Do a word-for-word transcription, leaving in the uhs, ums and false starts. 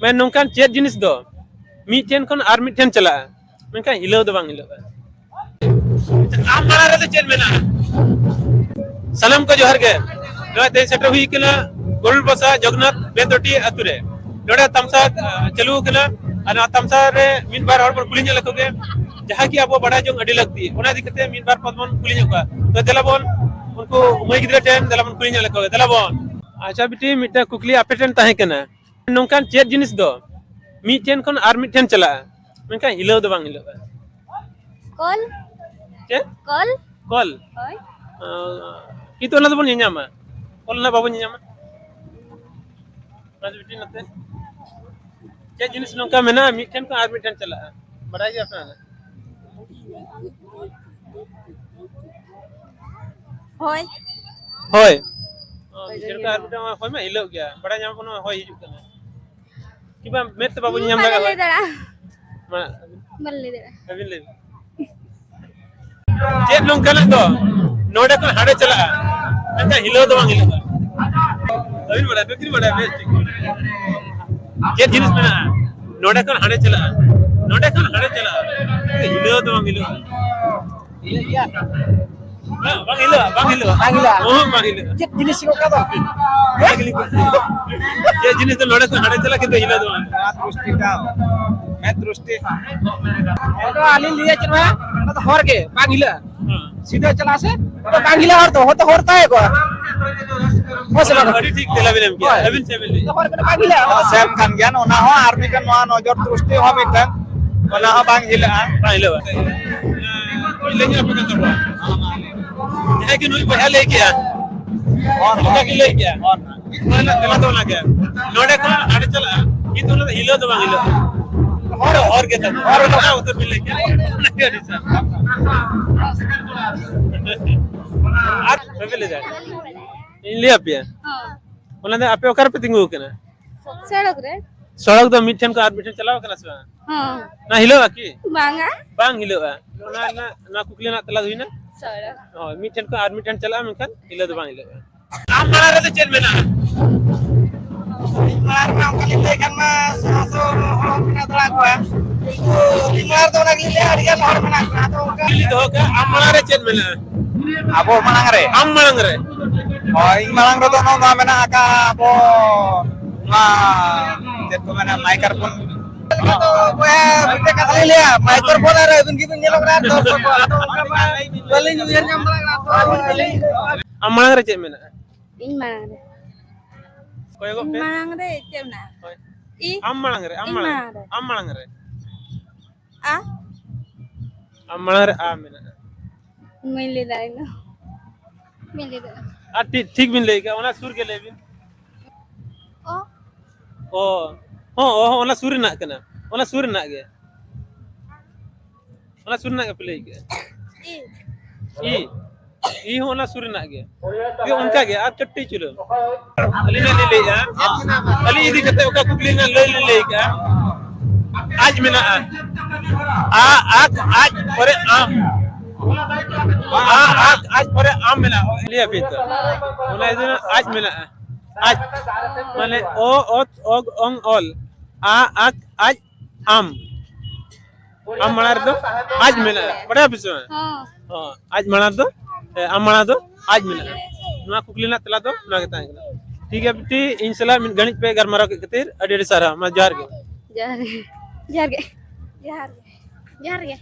ᱢᱟᱱᱮ ᱱᱚᱝᱠᱟᱱ ᱪᱮᱫ ᱡᱤᱱᱤᱥ ᱫᱚ ᱢᱤᱫ ᱴᱷᱮᱱ ᱠᱷᱚᱱ ᱟᱨ ᱢᱤᱫ ᱴᱷᱮᱱ ᱪᱟᱞᱟᱜᱼᱟ, ᱢᱮᱱᱠᱷᱟᱱ ᱦᱤᱞᱟᱹᱣ ᱫᱚ ᱵᱟᱝ ᱦᱤᱞᱟᱹᱜᱼᱟ? ᱟᱢ ᱢᱟᱲᱟᱝ ᱨᱮᱫᱚ ᱪᱮᱫ ᱢᱮᱱᱟᱜᱼᱟ? ᱥᱟᱱᱟᱢ ᱠᱚ ᱡᱚᱦᱟᱨ ᱜᱮ᱾ ᱱᱚᱜᱼᱚᱭ ᱛᱮᱦᱮᱧ ᱥᱮᱴᱮᱨ ᱦᱩᱭ ᱠᱟᱱᱟ ᱜᱚᱨᱩᱲ ᱵᱟᱥᱟ ᱡᱚᱜᱚᱱᱱᱟᱛᱷ ᱵᱮᱫᱚᱴᱤ ᱟᱛᱳ ᱨᱮ᱾ ᱱᱚᱰᱮ ᱛᱟᱢᱥᱟ, ᱟᱸ, ᱪᱟᱹᱞᱩ ᱟᱠᱟᱱᱟ᱾ ᱟᱨ ᱱᱚᱣᱟ ᱛᱟᱢᱥᱟ ᱨᱮ ᱢᱤᱫ ᱵᱟᱨ ᱦᱚᱲ ᱵᱚᱱ ᱠᱩᱞᱤ ᱧᱚᱜ ᱞᱮᱠᱚ ᱜᱮ, ᱡᱟᱦᱟᱸ ᱠᱤ ᱟᱵᱚ ᱵᱟᱰᱟᱭ ᱡᱚᱝ ᱟᱹᱰᱤ ᱞᱟᱹᱠᱛᱤ᱾ ᱚᱱᱟ ᱤᱫᱤ ᱠᱟᱛᱮ ᱢᱤᱫ ᱵᱟᱨ ᱯᱚᱫ ᱵᱚᱱ ᱠᱩᱞᱤ ᱧᱚᱜ ᱠᱚᱣᱟ᱾ ᱛᱚ ᱫᱮᱞᱟ ᱵᱚᱱ, ᱩᱱᱠᱩ ᱢᱟᱹᱭ ᱜᱤᱫᱽᱨᱟᱹ ᱴᱷᱮᱱ ᱫᱮᱞᱟ ᱵᱚᱱ ᱠᱩᱞᱤ ᱧᱚᱜ ᱞᱮᱠᱚ ᱜᱮ᱾ ᱫᱮᱞᱟ ᱵᱚᱱ᱾ ᱟᱪᱪᱷᱟ ᱵᱤᱴᱤ, ᱢᱤᱫᱴᱟᱝ ᱠᱩᱠᱞᱤ ᱟᱯᱮ ᱴᱷᱮᱱ ᱛᱟᱦᱮᱸ ᱠᱟᱱᱟ, ᱱᱚᱝᱠᱟᱱ ᱪᱮᱫ ᱡᱤᱱᱤᱥ ᱫᱚ ᱢᱤᱫ ᱴᱷᱮᱱ ᱠᱷᱚᱱ ᱟᱨ ᱢᱤᱫ ᱴᱷᱮᱱ ᱪᱟᱞᱟᱜᱼᱟ, ᱢᱮᱱᱠᱷᱟᱱ ᱦᱤᱞᱟᱹᱣ ᱫᱚ ᱵᱟᱝ ᱦᱤᱞᱟᱹᱜᱼᱟ? ᱠᱚᱞ᱾ ᱪᱮᱫ? ᱠᱚᱞ᱾ ᱠᱚᱞ? ᱦᱳᱭ᱾ ᱟᱸ, ᱠᱤᱱᱛᱩ ᱚᱱᱟ ᱫᱚᱵᱚᱱ ᱧᱮᱧᱟᱢᱟ, ᱠᱚᱞ ᱨᱮᱱᱟᱜ ᱵᱟᱵᱚᱱ ᱧᱮᱧᱟᱢᱟ᱾ ᱢᱟᱥᱮ ᱵᱤᱴᱤ ᱱᱚᱛᱮ᱾ ᱪᱮᱫ ᱡᱤᱱᱤᱥ ᱱᱚᱝᱠᱟ ᱢᱮᱱᱟᱜᱼᱟ ᱢᱤᱫ ᱴᱷᱮᱱ ᱠᱷᱚᱱ ᱟᱨ ᱢᱤᱫ ᱴᱷᱮᱱ ᱪᱟᱞᱟᱜᱼᱟ? ᱵᱟᱰᱟᱭ ᱜᱮᱭᱟ ᱯᱮ ᱚᱱᱟ? ᱦᱳᱭ᱾ ᱦᱳᱭ᱾ ᱚ, ᱦᱳᱭ, ᱪᱮᱫ ᱞᱮᱠᱟ ᱟᱨ ᱢᱤᱫᱴᱟᱝ ᱦᱚᱭ ᱢᱟ ᱦᱤᱞᱟᱹᱜ ᱜᱮᱭᱟ, ᱵᱟᱰᱟᱭ ᱧᱟᱢ ᱠᱟᱱᱟ ᱦᱚᱭ ᱦᱤᱡᱩᱜ ᱠᱟᱱᱟ᱾ ᱠᱤᱵᱟ ᱢᱮᱫ ᱛᱮ ᱵᱟᱵᱚᱱ ᱧᱟᱢ ᱵᱟᱞᱮ ᱫᱟᱲᱮᱭᱟᱜᱼᱟ᱾ ᱞᱟᱹᱭ ᱫᱟᱲᱮᱭᱟᱜᱼᱟ᱾ ᱢᱟ᱾ ᱵᱟᱞᱮ ᱞᱟᱹᱭ ᱫᱟᱲᱮᱭᱟᱜᱼᱟ᱾ ᱟᱹᱵᱤᱱ ᱞᱟᱹᱭ ᱵᱤᱱ᱾ ᱪᱮᱫ ᱱᱚᱝᱠᱟᱱᱟᱜ ᱫᱚ ᱱᱚᱰᱮ ᱠᱷᱚᱱ ᱦᱟᱸᱰᱮ ᱪᱟᱞᱟᱜᱼᱟ, ᱢᱮᱱᱠᱷᱟᱱ ᱦᱤᱞᱟᱹᱣ ᱫᱚ ᱵᱟᱝ ᱦᱤᱞᱟᱹᱜᱼᱟ? ᱵᱟᱹᱵᱤᱱ ᱵᱟᱲᱟᱭᱟ, ᱵᱟᱹᱵᱤᱱ ᱵᱟᱲᱟᱭᱟ ᱵᱮᱥ ᱴᱷᱤᱠ᱾ ᱪᱮᱫ ᱡᱤᱱᱤᱥ ᱢᱮᱱᱟᱜᱼᱟ? ᱱᱚᱰᱮ ᱠᱷᱚᱱ ᱦᱟᱸᱰᱮ ᱪᱟᱞᱟᱜᱼᱟ, ᱱᱚᱰᱮ ᱠᱷᱚᱱ ᱦᱟᱸᱰᱮ ᱪᱟᱞᱟᱜᱼᱟ, ᱦᱤᱞᱟᱹᱣ ᱫᱚ ᱵᱟᱝ ᱦᱤᱞᱟᱹᱜᱼᱟ᱾ ᱦᱤᱞᱟᱹᱜ ᱜᱮᱭᱟ? ᱵᱟᱝ, ᱵᱟᱝ ᱦᱤᱞᱟᱹᱜᱼᱟ, ᱵᱟᱝ ᱦᱤᱞᱟᱹᱜᱼᱟ᱾ ᱵᱟᱝ ᱦᱤᱞᱟᱹᱜᱼᱟ? ᱚᱦᱚᱸ, ᱵᱟᱝ ᱦᱤᱞᱟᱹᱜᱼᱟ᱾ ᱪᱮᱫ ᱡᱤᱱᱤᱥ ᱜᱚ ᱚᱱᱠᱟ ᱫᱚ? ᱚᱱᱟ ᱜᱮᱞᱤᱧ ᱠᱩᱞᱤ ᱠᱮᱫᱟ᱾ ᱪᱮᱫ ᱡᱤᱱᱤᱥ ᱫᱚ ᱱᱚᱰᱮ ᱠᱷᱚᱱ ᱦᱟᱸᱰᱮ ᱪᱟᱞᱟᱜ ᱠᱤᱱᱛᱩ ᱦᱤᱞᱟᱹᱜ ᱫᱚ ᱵᱟᱝ᱾ ᱢᱮᱫ ᱫᱨᱤᱥᱴᱤ ᱴᱟᱜ, ᱢᱮᱫ ᱫᱨᱤᱥᱴᱤ᱾ ᱚᱱᱟ ᱫᱚ ᱟᱹᱞᱤᱧ ᱞᱟᱹᱭᱟ ᱪᱮᱫ ᱦᱚᱸ, ᱚᱱᱟ ᱫᱚ ᱦᱚᱨ ᱜᱮ ᱵᱟᱝ ᱦᱤᱞᱟᱹᱜᱼᱟ᱾ ᱦᱮᱸ᱾ ᱥᱤᱫᱷᱟᱹ ᱪᱟᱞᱟᱜᱼᱟ ᱥᱮ, ᱚᱱᱟ ᱫᱚ ᱵᱟᱝ ᱦᱤᱞᱟᱹᱜᱼᱟ ᱦᱚᱨ ᱫᱚ, ᱦᱚᱨ ᱫᱚ ᱦᱚᱨ ᱛᱟᱦᱮᱸ ᱠᱚᱜᱼᱟ᱾ ᱦᱳᱭ ᱥᱮ ᱵᱟᱝ? ᱟᱹᱰᱤ ᱴᱷᱤᱠ ᱛᱮᱞᱟ ᱵᱤᱱ ᱮᱢ ᱠᱮᱜᱼᱟ᱾ ᱦᱳᱭ᱾ ᱟᱹᱵᱤᱱ ᱪᱮᱫ ᱵᱤᱱ ᱞᱟᱹᱭ? ᱦᱚᱨ ᱠᱟᱱᱟ, ᱵᱟᱝ ᱦᱤᱞᱟᱹᱜᱼᱟ᱾ ᱥᱮᱢ ᱠᱟᱱ ᱜᱮᱭᱟ, ᱚᱱᱟ ᱦᱚᱸ ᱟᱨ ᱢᱤᱫᱴᱮᱱ ᱱᱚᱣᱟ ᱱᱚᱡᱚᱨ ᱫᱨᱤᱥᱴᱤ ᱦᱚᱸ ᱢᱤᱫᱴᱮᱱ, ᱚᱱᱟ ᱦᱚᱸ ᱵᱟᱝ ᱦᱤᱞᱟᱹᱜᱼᱟ᱾ ᱵᱟᱝ ᱦᱤᱞᱟᱹᱜᱼᱟ᱾ ᱞᱟᱹᱭ ᱧᱚᱜ ᱟᱯᱮ ᱠᱟᱱ ᱛᱟᱵᱚᱱᱟ᱾ ᱡᱟᱦᱟᱸᱭ ᱜᱮ ᱱᱩᱭ ᱵᱚᱭᱦᱟ ᱞᱟᱹᱭ ᱠᱮᱜᱼᱟ, ᱦᱚᱨ, ᱚᱱᱠᱟ ᱜᱮ ᱞᱟᱹᱭ ᱠᱮᱜᱼᱟ᱾ ᱦᱚᱨ᱾ ᱚᱱᱟ ᱨᱮᱱᱟᱜ ᱛᱮᱞᱟ ᱫᱚ ᱚᱱᱟ ᱜᱮ᱾ ᱱᱚᱰᱮ ᱠᱷᱚᱱ ᱦᱟᱸᱰᱮ ᱪᱟᱞᱟᱜᱼᱟ, ᱠᱤᱱᱛᱩ ᱚᱱᱟ ᱫᱚ ᱦᱤᱞᱟᱹᱣ ᱫᱚ ᱵᱟᱝ ᱦᱤᱞᱟᱹᱜᱼᱟ᱾ ᱦᱚᱨ, ᱦᱚᱨ ᱜᱮ ᱛᱟᱵᱚᱱ᱾ ᱦᱚᱨ ᱜᱮ ᱛᱟᱵᱚᱱ᱾ ᱚᱱᱟ ᱩᱛᱟᱹᱨ ᱵᱤᱱ ᱞᱟᱹᱭ ᱠᱮᱜᱼᱟ᱾ ᱚᱱᱟ ᱜᱮ ᱟᱹᱰᱤ ᱥᱟᱨᱦᱟᱣ᱾ ᱟᱨ ᱵᱟᱵᱤᱱ ᱞᱟᱹᱭ ᱫᱟᱲᱮᱭᱟᱜᱼᱟ? ᱤᱧ ᱞᱟᱹᱭ ᱟᱯᱮᱭᱟ᱾ ᱦᱚᱸ᱾ ᱚᱱᱟ ᱫᱚ ᱟᱯᱮ ᱚᱠᱟ ᱨᱮᱯᱮ ᱛᱤᱸᱜᱩ ᱟᱠᱟᱱᱟ? ᱥᱚᱲᱚᱠ ᱨᱮ᱾ ᱥᱚᱲᱚᱠ ᱫᱚ ᱢᱤᱫ ᱴᱷᱮᱱ ᱠᱷᱚᱱ ᱟᱨ ᱢᱤᱫ ᱴᱷᱮᱱ ᱪᱟᱞᱟᱣ ᱟᱠᱟᱱᱟ ᱥᱮ ᱵᱟᱝ? ᱦᱚᱸ᱾ ᱚᱱᱟ ᱦᱤᱞᱟᱹᱜᱼᱟ ᱠᱤ? ᱵᱟᱝᱟ᱾ ᱵᱟᱝ ᱦᱤᱞᱟᱹᱜᱼᱟ᱾ ᱚᱱᱟ ᱨᱮᱱᱟᱜ, ᱱᱚᱣᱟ ᱠᱩᱠᱞᱤ ᱨᱮᱱᱟᱜ ᱛᱮᱞᱟ ᱫᱚ ᱦᱩᱭᱱᱟ? ᱥᱚᱲᱚᱠ᱾ ᱦᱳᱭ, ᱢᱤᱫ ᱴᱷᱮᱱ ᱠᱷᱚᱱ ᱟᱨ ᱢᱤᱫ ᱴᱷᱮᱱ ᱪᱟᱞᱟᱜᱼᱟ, ᱢᱮᱱᱠᱷᱟᱱ ᱦᱤᱞᱟᱹᱜ ᱫᱚ ᱵᱟᱝ ᱦᱤᱞᱟᱹᱜᱼᱟ᱾ ᱟᱢ ᱢᱟᱲᱟᱝ ᱨᱮᱫᱚ ᱪᱮᱫ ᱢᱮᱱᱟᱜᱼᱟ? ᱟᱨ ᱢᱟ ᱚᱱᱠᱟ ᱞᱤᱧ ᱞᱟᱹᱭ ᱠᱷᱟᱱ ᱢᱟ ᱥᱚ ᱥᱚ ᱦᱚᱲ ᱢᱮᱱᱟᱜ ᱫᱟᱲᱮ ᱠᱚᱣᱟ᱾ ᱠᱤᱱᱛᱩ ᱛᱤᱱ ᱢᱟᱲᱟᱝ ᱫᱚ ᱚᱱᱟ ᱜᱮᱞᱤᱧ ᱞᱟᱹᱭᱟ, ᱟᱹᱰᱤ ᱜᱟᱱ ᱦᱚᱲ ᱢᱮᱱᱟᱜ ᱠᱚᱣᱟ᱾ ᱟᱫᱚ ᱚᱱᱠᱟ ᱠᱩᱠᱞᱤ ᱫᱚᱦᱚ ᱠᱟᱜᱼᱟ, ᱟᱢ ᱢᱟᱲᱟᱝ ᱨᱮ ᱪᱮᱫ ᱢᱮᱱᱟᱜᱼᱟ? ᱟᱵᱚ ᱢᱟᱲᱟᱝ ᱨᱮ? ᱟᱢ ᱢᱟᱲᱟᱝ ᱨᱮ᱾ ᱦᱳᱭ, ᱤᱧ ᱢᱟᱲᱟᱝ ᱨᱮᱫᱚ ᱱᱚᱣᱟ ᱢᱮᱱᱟᱜ ᱟᱠᱟᱫ ᱟᱵᱚ ᱱᱚᱣᱟ ᱪᱮᱫ ᱠᱚ ᱢᱮᱱᱟ, ᱢᱟᱭᱠᱨᱳᱯᱷᱳᱱ᱾ ᱟᱫᱚ ᱵᱚᱭᱦᱟ, ᱢᱤᱫᱴᱮᱡ ᱠᱟᱛᱷᱟ ᱞᱤᱧ ᱞᱟᱹᱭᱟ, ᱢᱟᱭᱠᱨᱳᱯᱷᱳᱱ ᱟᱨ ᱟᱹᱵᱤᱱ ᱜᱮᱵᱤᱱ ᱧᱮᱞᱚᱜ ᱠᱟᱱᱟ, ᱫᱚᱨᱥᱚᱠ ᱠᱚ᱾ ᱟᱫᱚ ᱚᱱᱠᱟ ᱢᱟ ᱵᱟᱹᱞᱤᱧ ᱩᱭᱦᱟᱹᱨ ᱧᱟᱢ ᱫᱟᱲᱮᱭᱟᱜ ᱠᱟᱱᱟ, ᱛᱚ ᱟᱹᱵᱤᱱ ᱜᱮᱞᱤᱧ ᱟᱢ ᱢᱟᱲᱟᱝ ᱨᱮ ᱪᱮᱫ ᱢᱮᱱᱟᱜᱼᱟ? ᱤᱧ ᱢᱟᱲᱟᱝ ᱨᱮ᱾ ᱠᱚᱭᱚᱜᱚᱜ ᱤᱧ ᱯᱮ᱾ ᱢᱟᱲᱟᱝ ᱨᱮ ᱪᱮᱫ ᱢᱮᱱᱟᱜᱼᱟ? ᱦᱳᱭ᱾ ᱤ? ᱟᱢ ᱢᱟᱲᱟᱝ ᱨᱮ, ᱟᱢ ᱤᱧ ᱢᱟᱲᱟᱝ ᱢᱟᱲᱟᱝ ᱨᱮ᱾ ᱨᱮ᱾ ᱟᱢ ᱢᱟᱲᱟᱝ ᱨᱮ᱾ ᱟ? ᱟᱢ ᱢᱟᱲᱟᱝ ᱨᱮ ᱟ ᱢᱮᱱᱟᱜᱼᱟ᱾ ᱵᱟᱹᱧ ᱞᱟᱹᱭ ᱫᱟᱲᱮᱭᱟᱜ ᱫᱚ᱾ ᱵᱟᱹᱧ ᱞᱟᱹᱭ ᱫᱟᱲᱮᱭᱟᱜᱼᱟ᱾ ᱟᱨ ᱴᱷᱤᱠ, ᱴᱷᱤᱠ ᱵᱤᱱ ᱞᱟᱹᱭ ᱠᱟᱜᱼᱟ, ᱚᱱᱟ ᱥᱩᱨ ᱜᱮ ᱞᱟᱹᱭ ᱵᱤᱱ᱾ ᱚ᱾ ᱚ, ᱦᱚᱸ, ᱚ, ᱦᱚᱸ, ᱚᱱᱟ ᱥᱩᱨ ᱨᱮᱱᱟᱜ ᱠᱟᱱᱟ, ᱚᱱᱟ ᱥᱩᱨ ᱨᱮᱱᱟᱜ ᱜᱮ᱾ ᱚᱱᱟ ᱥᱩᱨ ᱨᱮᱱᱟᱜ ᱜᱮᱯᱮ ᱞᱟᱹᱭ ᱠᱮᱜᱼᱟ᱾ ᱤ᱾ ᱤ᱾ ᱤ ᱦᱚᱸ ᱚᱱᱟ ᱥᱩᱨ ᱨᱮᱱᱟᱜ ᱜᱮ᱾ ᱦᱳᱭ, ᱚᱱᱠᱟ ᱜᱮ, ᱟᱨ ᱠᱟᱹᱴᱤᱡ ᱪᱩᱞᱩᱝ᱾ ᱟᱹᱞᱤᱧ ᱦᱟᱸᱜ ᱞᱤᱧ ᱞᱟᱹᱭᱮᱜᱼᱟ᱾ ᱟᱹᱞᱤᱧ ᱤᱫᱤ ᱠᱟᱛᱮ ᱚᱠᱟ ᱠᱩᱠᱞᱤ ᱨᱮᱱᱟᱜ ᱞᱟᱹᱭ ᱞᱤᱧ ᱞᱟᱹᱭ ᱠᱟᱜᱼᱟ? ᱟᱡ ᱢᱮᱱᱟᱜᱼᱟ᱾ ᱟ, ᱟᱠ, ᱟᱡ, ᱯᱚᱨᱮ ᱟᱢ᱾ ᱟ, ᱟᱠ, ᱟᱡ, ᱯᱚᱨᱮ ᱟᱢ ᱢᱮᱱᱟᱜᱼᱟ᱾ ᱞᱟᱹᱭ ᱟᱯᱮ ᱛᱚ᱾ ᱚᱱᱟ ᱤᱫᱤ ᱨᱮ ᱟᱡ ᱢᱮᱱᱟᱜᱼᱟ᱾ ᱟᱡ᱾ ᱢᱟᱱᱮ ᱚ, ᱚᱛ, ᱚᱜ, ᱚᱝ, ᱚᱞ᱾ ᱟ, ᱟᱠ, ᱟᱡ, ᱟᱢ᱾ ᱟᱢ ᱢᱟᱲᱟᱝ ᱨᱮᱫᱚ ᱟᱡ ᱢᱮᱱᱟᱜᱼᱟ᱾ ᱵᱟᱰᱟᱭ ᱟᱯᱮ ᱥᱮ ᱵᱟᱝ? ᱦᱚᱸ᱾ ᱦᱚᱸ, ᱟᱡ ᱢᱟᱲᱟᱝ ᱫᱚ, ᱮ, ᱟᱢ ᱢᱟᱲᱟᱝ ᱫᱚ ᱟᱡ ᱢᱮᱱᱟᱜᱼᱟ᱾ ᱱᱚᱣᱟ ᱠᱩᱠᱞᱤ ᱨᱮᱱᱟᱜ ᱛᱮᱞᱟ ᱫᱚ ᱱᱚᱣᱟ ᱜᱮ ᱛᱟᱦᱮᱸ ᱠᱟᱱᱟ᱾ ᱴᱷᱤᱠ ᱜᱮᱭᱟ ᱵᱤᱴᱤ, ᱤᱧ ᱥᱟᱞᱟᱜ ᱢᱤᱫ ᱜᱷᱟᱹᱲᱤᱡ ᱯᱮ ᱜᱟᱞᱢᱟᱨᱟᱣ ᱠᱮᱫ ᱠᱷᱟᱹᱛᱤᱨ ᱟᱹᱰᱤ ᱟᱹᱰᱤ ᱥᱟᱨᱦᱟᱣ᱾ ᱢᱟ ᱡᱚᱦᱟᱨ ᱜᱮ᱾ ᱡᱚᱦᱟᱨ ᱜᱮ᱾ ᱡᱚᱦᱟᱨ ᱜᱮ᱾ ᱡᱚᱦᱟᱨ ᱜᱮ᱾ ᱡᱚᱦᱟᱨ ᱜᱮ᱾